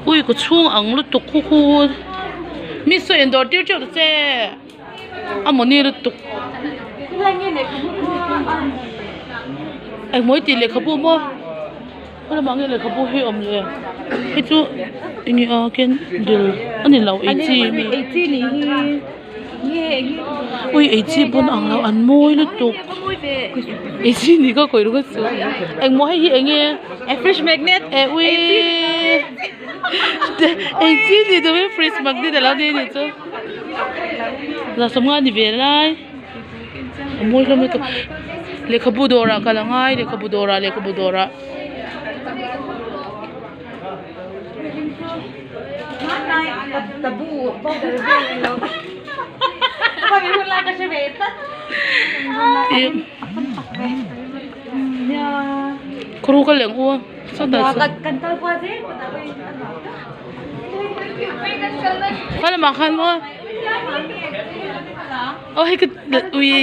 Ui kaw chhung ang lutuk khu khu mi saw in dawr tir teuh ta che a mawni lutuk engmaw i tih lehkhabu maw khaw lamah nge lehkhabu hi a awm le hei chu eng nge a candle a ni lo ei chi Ui ei chi pawn ang lo an mawi lutuk ei chi ni ka kawih ringawt chu engmaw hei hi eng nge fridge magnet e ui ei chi ni tumin fridge magnet alo ni anih chu za sawmnga ni ve lai a mawi hlawm lutuk lehkhabu dawrah kal a ngai lehkhabu dawrah lehkhabu dawrah. Khaw ka leng u a sawtah sawn khaw lamah khan maw aw hei ka ui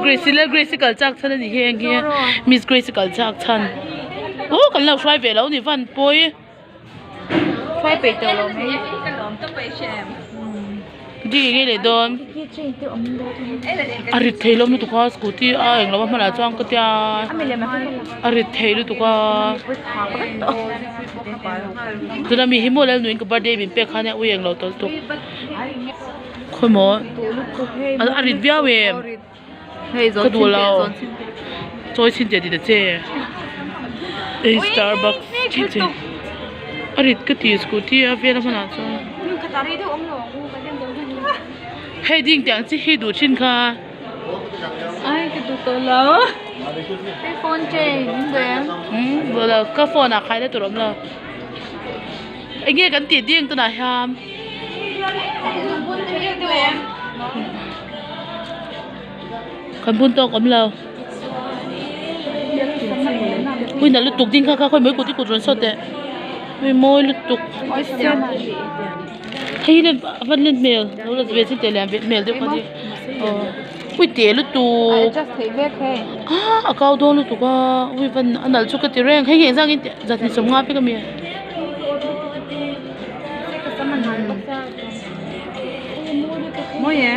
Grace Grace kal chak chhan a ni hi heng hi Miss Grace kal chak chhan aw kan lo hruai ve lo ni van pawi hruai peih tawh lo mai di nge leh dawn a rit thei lo lutuk a scooty a englo a hmanah chuan ka tia a rit thei lutuk a tuna mi hi maw Lalnuiin ka birthday min pek khan a ui englo tawlh tuk. Khawimaw a rit viau em ka duh lo chawi chhin teh ti ta che hei starbucks tih che a rit ka ti scooty a vel a hmanah chuan hei ding tih ang chi hi duh thin kha. Umm duh lo ka phone ah khaina tur a awm lo eng nge kan tih ding tunah hian. Kan bun tawk awm lo ui nalh lutuk ding kha kha khawi mai kut i kut rawn sawt teh ui mawi lutuk hei hi a van len hmel lo la ve chin teh lian ve hmel deuh kha ni aw ui teh lutuk ah a kau dawn lutuk a ui van a nalh chu ka ti reng hei hi engzang in zahnih sawmnga vek a mi.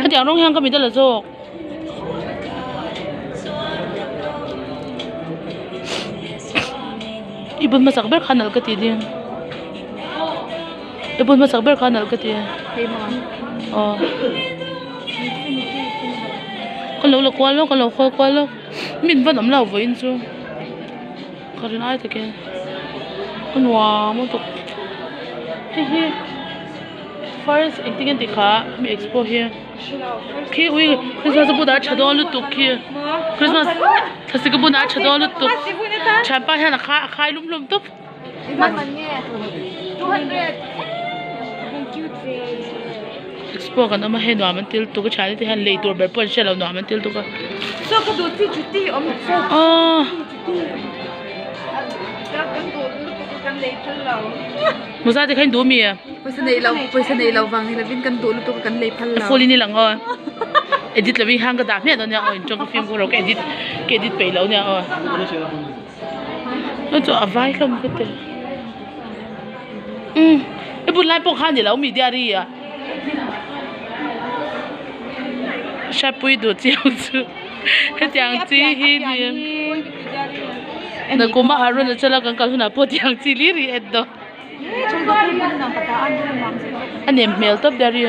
Hetiang rawng hian ka mit a la zawk. I bun hmasak ber kha nalh ka ti ding. I bun hmasak ber kha nalh ka ti. Aw. Ka lo la kual lawk ka lo hawi kual lawk. Min van awm lo vawiin chu. Ka rin ai takin a nuam lutuk hei hi first engtin nge tih kha mi expo hi khi ui christmas a bunah a tha dawn lutuk khi christmas thlasik a bunah a tha dawn lutuk thianpa hian a khai a khai lum hlum tawp. Expo kan awm a hei nuam an ti lutuk a thiante te hian lei tur ber pawh an hre lo nuam an ti lutuk a aw. Mawza te kha in duh mi? Pawisa nei lo, pawisa nei lo vang ni lovin kan duh lutuk a kan lei phal lo. Full in i lang aw. Edit lovin hang ka dah hmiah dawn nia aw in tawng ka fimkhur lo ka edit ka edit peih lo nia aw. Chu a vai hlawm ka ti. Umm i bul lai pawh kha ni lo mi diary a. Hriatpui duh chiang chu. Hetiang chi hi ni nakum a Arunachal a kan kal hunah pawh tiang chi hlir hi en dawn a nem hmel tawp ber hi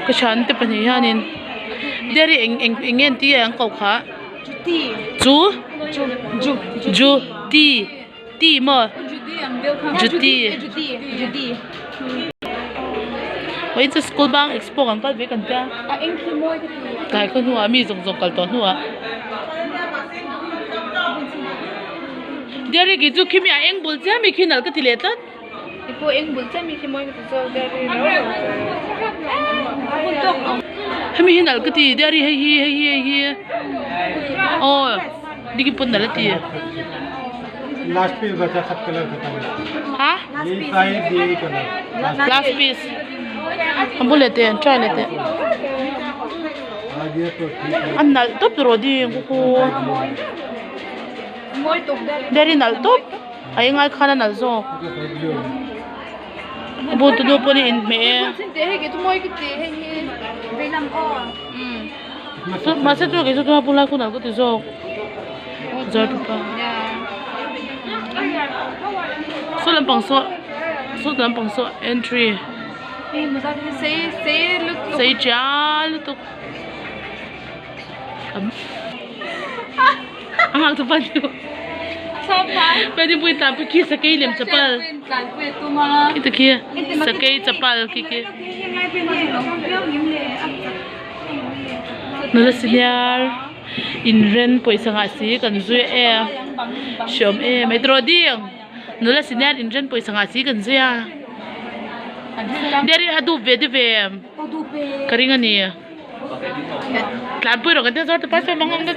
ka thiante pahnih hianin dairy eng eng eng nge an tih ang ko kha chu ju ti. Ti maw? Juti. Vawiin chu school bang expo kan kal ve kan tia. Tlai khaw hnuah mi zawng zawng kal tawh hnuah. Dairy ki chu khimi a eng bul chiah mi khi nalh ka ti leh tlat. Hemi hi nalh ka ti dairy hei hi hei hi hei hi aw. Diki pawn nalh a ti. Last piece bacha sab colour khatam Ha? Yehi size yehi colour Last piece. An bu leh teh an try leh teh. Aa gaya to theek hai. A nalh tawp rawh ding khaw. Dairy nalh tawp a eng ai khan a nalh zawk a bul tu nu pawh hi inhmeh e mahse chu kei chu tuna pawh lai khu nalh ka ti zawk zar tupa saw lampang saw saw lampang saw entry sei tial lutuk. A nghak chu pan chu Pui tlan pui khi sakei lem chapal khi ta khi sakei chapal khi khi nula senior inren pawisa ngah si kan zui e hreawm em mai tiraw ding nula senior inren pawisa ngah si kan zui a there a dup ve de ve ka ring a ni. Tlanpui rawh kan tia zawr te pastor mang ang te.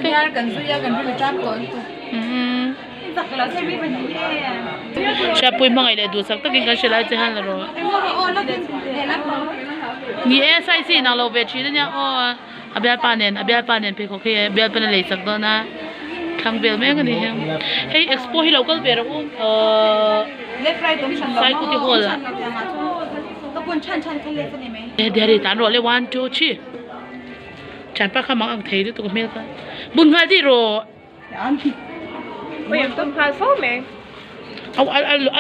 Hriatpui hmangaih leh duhsak takin kan hrilh lai che han la rawh. Ni e size hi inang lo ve thin ania aw a bialpa nen a bialpa nen pheikhawk hi a bialpa in a lei chak dawn a thlang vel mek ani hi hei expo hi lo kal ve rawh u ahh Saikuti hall ah. Diary tan rawh le 1 2 3 Thianpa kha mang ang thei lutuk a hmel kha bun nghal tih rawh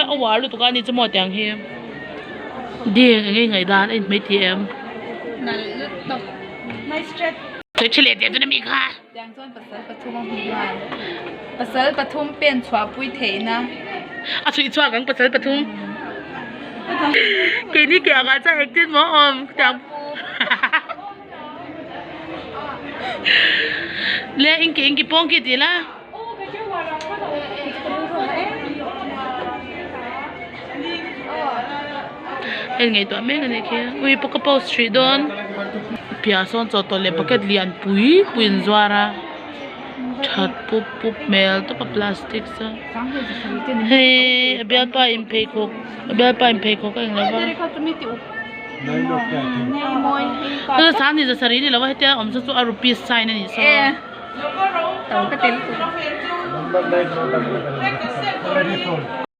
a uar lutuk a ni chu maw tiang hi ding eng nge ngaih dan a inhmei tih em sawi tha leh teh dawn ami kha. Tiang chuan pasal pathum a hmu nghal. Pasal pathum pen chhuahpui theihna. A chhuih chhuak ang pasal pathum. Keini ke angah chuan engtin maw awm tiang. Le inki inki pawng ki tih la. Hei ngaihtuah mek a nih khi ui pawh ka post hrih dawn piah sawn chawhtawlh leh bucket lian pui pui an zuar a that pup pup hmel tawp a plastic chuan hei a bialpa in pheikhawk a bialpa in pheikhawk a englo va sang ni zasarih a ni lo va hetia awm saw chu a rupees sign a nih saw.